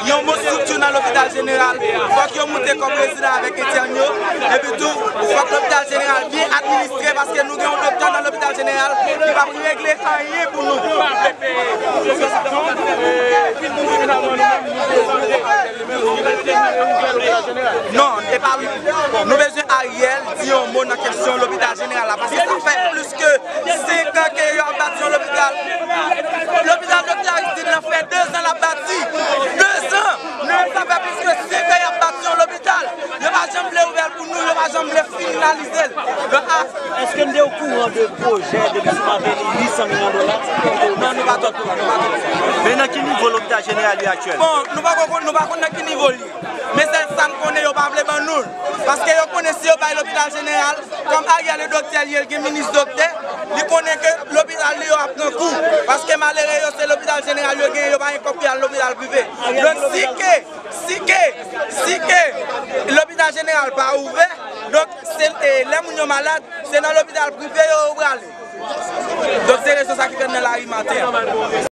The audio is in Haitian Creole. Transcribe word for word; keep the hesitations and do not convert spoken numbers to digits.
Yon bon estrikti nan lopital jeneral, fòk yo moute kò prezidan avèk entèn yo, epi tou, fòk lopital jeneral byen administre, paske nou gen yon doktè nan lopital jeneral ki p ap regle anyen pou nou. Non, e pa, nou bezwen Ariel di yon mo nan kesyon lopital jeneral la, paske sa fè plis ke senk an ke yo ap bati yon lopital. Lopital Doktè Aristide lan fè de zan l ap bati. De zan! Nou menm, sa fè plis ke senk an y ap bati yon lopital. Yo pa janm vle ouvè l pou nou, yo pa janm vle finalize l. Yo a Èske n te okouran de pwojè depi sou Martelly uit san milyon dola? Non, nou pa t okouran, nou pa t okouran. Men nan ki nivo lopital jeneral ye aktyèl? Bon, nou pa ko-, nou pa konn nan ki nivo l ye. Men sèl sa n konnen, yo pa vle ban nou l. Paske yo konnen si yo bay lopital jeneral, kòm Ariel e doktè li ye, l gen minis doktè, li konnen ke lopital li yo ap pran kou. Paske malere yo, se lopital jeneral yo genyen, yo pa gen kòb pou y al lopital prive. Donk, si ke, si ke, si ke lopital jeneral pa ouvè, donk, se, e, lè moun yo malad, se nan lopital prive yo, yo prale. Donk, se rezon sa ki fè n nan lari maten an.